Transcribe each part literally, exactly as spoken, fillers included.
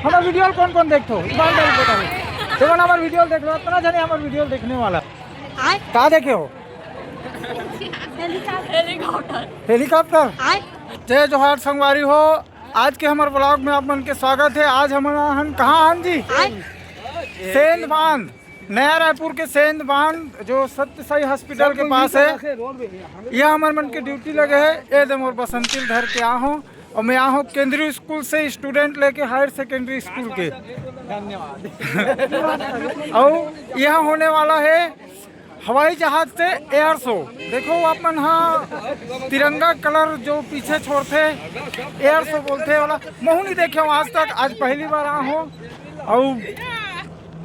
हमर वीडियो कौन कौन देखथो? ईमानदारी बताओ। जेमन हमर वीडियो देख रहे हो, इतना जने हमर वीडियो देखने वाला। आय? का देखे हो? हेलीकॉप्टर। हेलीकॉप्टर? आय? जय जोहार संगवारी हो, आज के हमर व्लॉग में आप मन के स्वागत है। आज हमन हन कहाँ हन जी? आय? सेंध बांध, नया रायपुर के सेंध बांध जो सत्य साई हॉस्पिटल के पास है, यह हमर मन के ड्यूटी लगे है। ये दे मोर बसंती ल धर के आ हो। और मैं यहाँ हूँ केंद्रीय स्कूल से स्टूडेंट लेके हायर सेकेंडरी स्कूल के। धन्यवाद। और यहाँ होने वाला है हवाई जहाज से एयर शो। देखो अपन हाँ तिरंगा कलर जो पीछे छोड़ते एयर शो बोलते वाला महू नहीं देखे हूँ आज तक। आज पहली बार आ हूँ और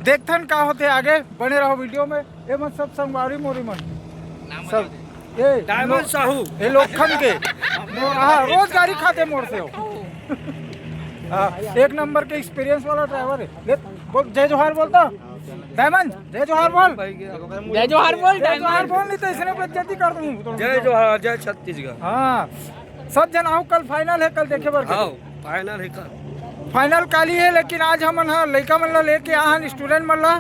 देखथन का होते आगे। बने रहो वीडियो में। ये मन सब संगवारी मोरी मन सब ये डायमंड लो- साहू। ये लोखन के हाँ, रोज गारी खाते मोर से हो। हाँ, एक नंबर के एक्सपीरियंस वाला ड्राइवर है। ले, बोल, जय जोहार बोलता। डायमंड, जय जोहार बोल। जय जोहार बोल, जय जोहार डायमंड। बोल, नहीं तो इसने बेइज्जती कर दूँ। जय जोहार, जय छत्तीसगढ़। हाँ, सब जन आओ, कल फाइनल है, कल देखे बर के। हाँ, फाइनल है कल। फाइनल काली है, लेकिन आज हमन ह लइका मन ला लेके आ हन, स्टूडेंट मन ला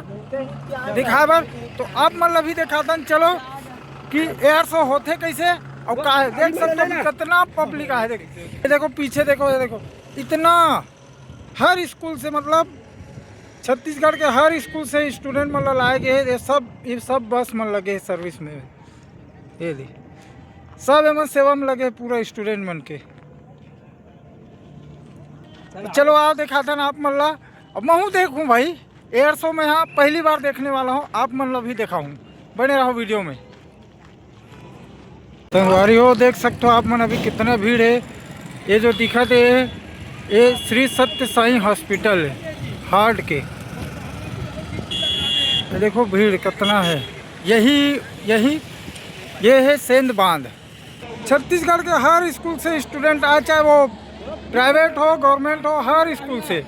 दिखाए बर। तो आप मन ला भी दिखातन, चलो कि एयर शो होथे कैसे और का है। देख सकते हो कि कितना पब्लिक आहे। देख, ये देखो पीछे, देखो, ये देखो, इतना हर स्कूल से, मतलब छत्तीसगढ़ के हर स्कूल से स्टूडेंट मन ला लाए गए हैं। ये सब, ये सब बस मन लगे हैं सर्विस में। ये ली, सब एमन सेवा में लगे हैं पूरा स्टूडेंट मन के। चलो आओ दिखाथन आप मन ला। अब महू देखूं भाई, एयर शो में हाँ पहली बार देखने वाला हूँ, आप मन ला भी दिखाऊं। बने रहो वीडियो में। संगवारी हो, देख सकते हो आप मन अभी कितना भीड़ है। ये जो दिखत है, ये श्री सत्य साईं हॉस्पिटल है हार्ट के। ये देखो भीड़ कितना है। यही, यही, ये है सेंध बांध। छत्तीसगढ़ के हर स्कूल से स्टूडेंट आए, चाहे वो प्राइवेट हो, गवर्नमेंट हो, हर स्कूल से।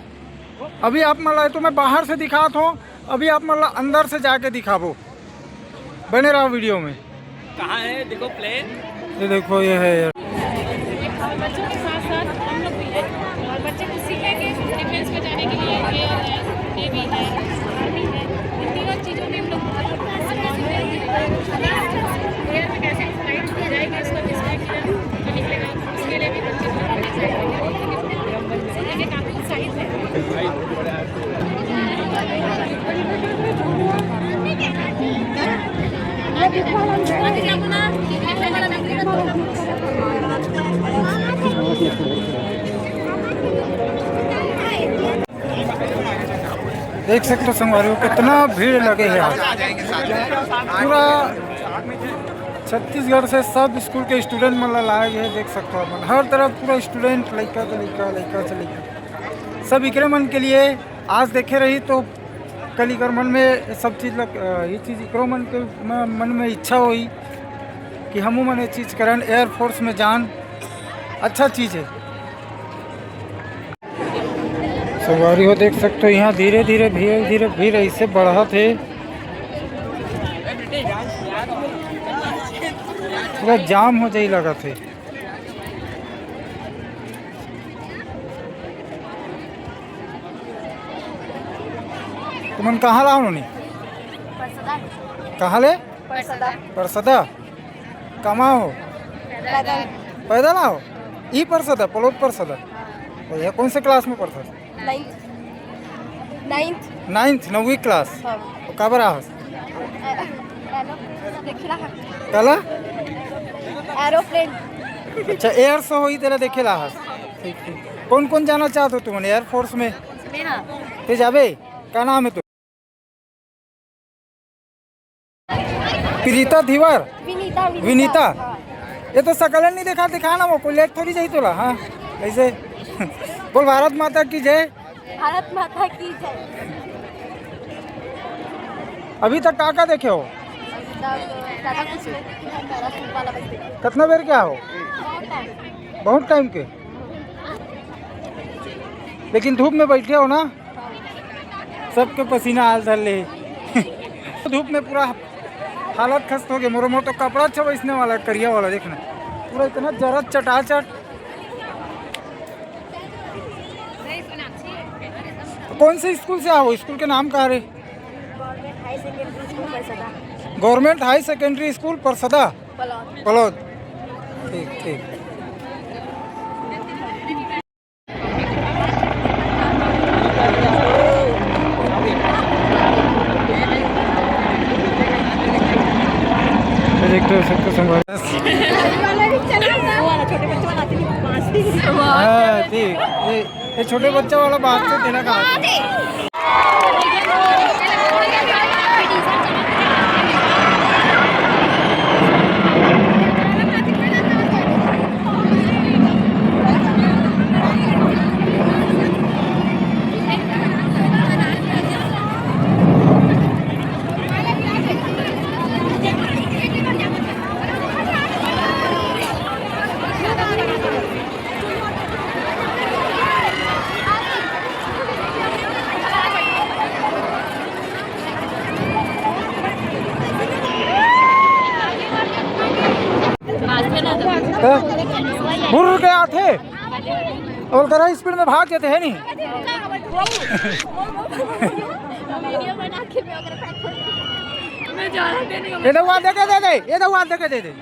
अभी आप मन ला तो मैं बाहर से दिखात हूँ, अभी आप मन ला अंदर से जाके दिखाबो। बने रहो वीडियो में। कहाँ है? देखो प्लेन। ये देखो, ये है यार। और बच्चों के साथ साथ हम लोग भी हैं और बच्चे कुछ सीखेंगे, डिफेंस में जाने के लिए एयर है, नेवी है, आर्मी है, इन तीनों चीज़ों में हम लोग एयर में कैसे फ्लाइट की जाएगी, इसको डिस्प्ले किया तो निकलेगा, उसके लिए भी बच्चे पूरा करना चाहिए। तो ये काफ़ी उत्साहित है। देख सकते हो संगवारी हो, कितना भीड़ लगे है आज। पूरा छत्तीसगढ़ से सब स्कूल के स्टूडेंट मन ला लाए गए हैं। देख सकते हो अपन, हर तरफ पूरा स्टूडेंट, लइका से लइका, लइका से लइका, सब इकरे मन के लिए आज देखे रही तो कल इकर मन में सब चीज लग, अ, ये चीज इकरो मन के म-, मन में इच्छा होई कि हमू मन ये चीज करन, एयर फोर्स में जान, अच्छा चीज है। संगवारी हो देख सकते हो, यहाँ धीरे धीरे भीड़, धीरे भीड़ ऐसे बढ़त है, पूरा जाम हो जाई लगत है। तुमन कहाँ ला हो नोनी? परसदा। कहाँ ले? परसदा। परसदा? कमा हो? पैदल। पैदल आओ? ई परसदा, पलोट परसदा। हाँ। और ये कौन से क्लास में पढ़ता? नाइन्थ। नाइन्थ। नाइन्थ, नौवीं क्लास। हाँ। तो काबर आहस? एरोप्लेन देखे ला। काला? एरोप्लेन। अच्छा, एयर शो होई तेला देखे ला आहस। ठीक, ठीक। कौन कौन जाना चाहत हो तुमन एयर फोर्स में? मैं हाँ। ते जाबे? का नाम है तू? प्रीता धीवर? विनीता, विनीता। विनीता? हाँ। ये तो सकलन नहीं देखा, दिखा ना वो, कोई लेट थोड़ी जाई तोला, हाँ, ऐसे। बोल भारत माता की जय। भारत माता की जय। अभी तक का का देखे हो? अभी तक ज्यादा कुछ नहीं देखे हैं, पैराशूट वाला बस देखे हैं। कितना बेर के आए हो? बहुत टाइम। बहुत टाइम के? लेकिन धूप में बैठे हो ना, सबके पसीना आल धर ले। धूप में पूरा हालत खस्त हो गई। मोरो मोर तो कपड़ा अच्छा वैसने वाला, करिया वाला, देखना, पूरा इतना जरत चटाचट। नहीं, सोनाक्षी, एकदम कौन से स्कूल से आओ? स्कूल के नाम का रे? Government high secondary school Parsada. Palaud. Palaud. ठीक, ठीक। तो देखते हो सबको संभाल। हाँ, ठीक। ये, ये छोटे बच्चा वाला बात से तेरा कहा। बुर्र के आथे। और करा स्पीड में भाग जाते हैं नहीं। ये दवा देके दे दे, ये दवा देके दे दे।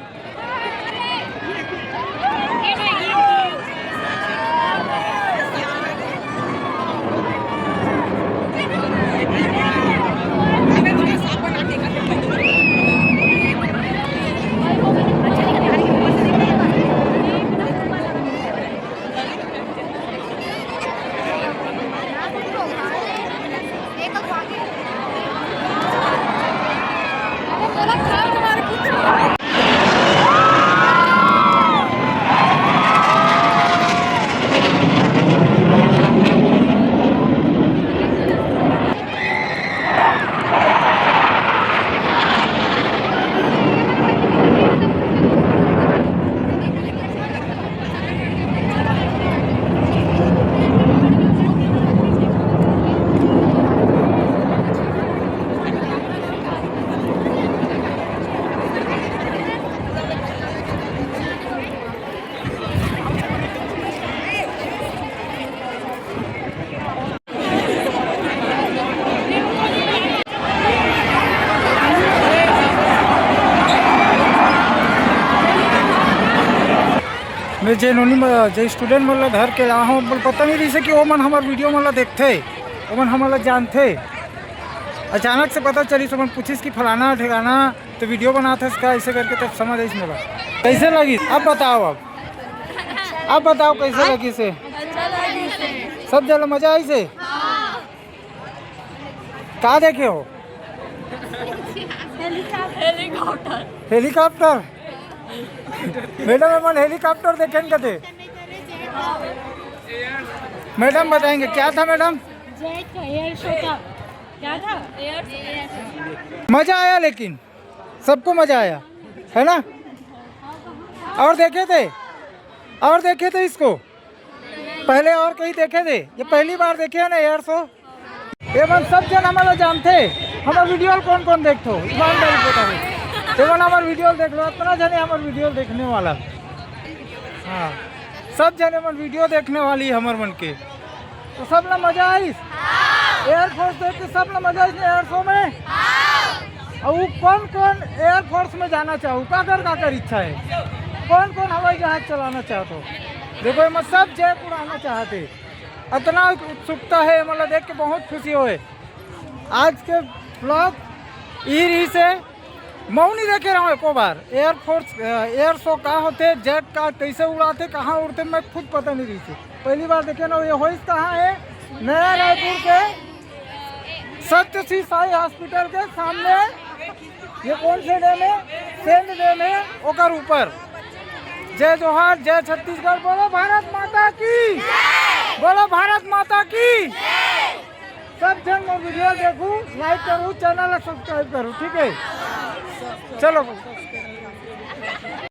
मैं जे नोनी म-, जे स्टूडेंट मन ला धर के लाए हूँ, पता नहीं रहिसे कि ओमन हमर वीडियो मन ला देखथे, ओमन हमन ला जानथे। अचानक से पता चलिस, ओमन पूछिस कि फलाना ठिकाना तो वीडियो बनात हस का, ऐसे करके तब समझ आइस मोला। कैसे लगिस? अब बताओ, अब, अब बताओ कैसे लगिस हे? अच्छा लगिस हे। सब जगह मजा आइस हे? हाँ। का देखे हो? हेलीकॉप्टर। हेलीकॉप्टर? मैडम, एमन हेलीकॉप्टर देखे न कते? मैडम बताएंगे, क्या था मैडम? जेट का एयर शो था। क्या था? मजा आया लेकिन। सबको मजा आया, है ना? और देखे थे, और देखे थे इसको पहले, और कहीं देखे थे? ये पहली बार देखे है ना एयर शो। ये मन सब जन हमला जानथे। हमर वीडियो कौन कौन देखथो, ईमानदारी बताओ। ये मन हमर वीडियो देख लो, इतना जने हमर वीडियो देखने वाला। हाँ, सब जने मन वीडियो देखने वाली हमर मन के। तो सब ला मजा आइस? एयर फोर्स देख के सब ला मजा आइस ना एयर शो में? अउ कौन कौन एयर फोर्स में जाना चाहो, काकर काकर इच्छा है, कौन कौन हवाई जहाज चलाना चाहत हो? देखो, एमा सब जेट उड़ाना चाहते, अतना उत्सुकता है, मतलब देख के बहुत खुशी होए। आज के ब्लॉग ई रहिसे। मऊ नहीं देखे रहूँ एको बार। एयर फोर्स, अ, एयर शो का होथे, जेट का कैसे उड़ाथे, कहाँ उड़थे, मैं खुद पता नहीं रहिसे। पहली बार देखे ना, ये होइस कहाँ है? नया रायपुर के सत्य श्री साई हॉस्पिटल के सामने। ये कौन से डैम है? सेंध डैम है, ओकर ऊपर। जय जोहार, जय छत्तीसगढ़, बोलो भारत माता की, बोलो भारत माता की। सब जन मोर वीडियो देखू, लाइक करू, चैनल ला सब्सक्राइब करू, ठीक है? चलो।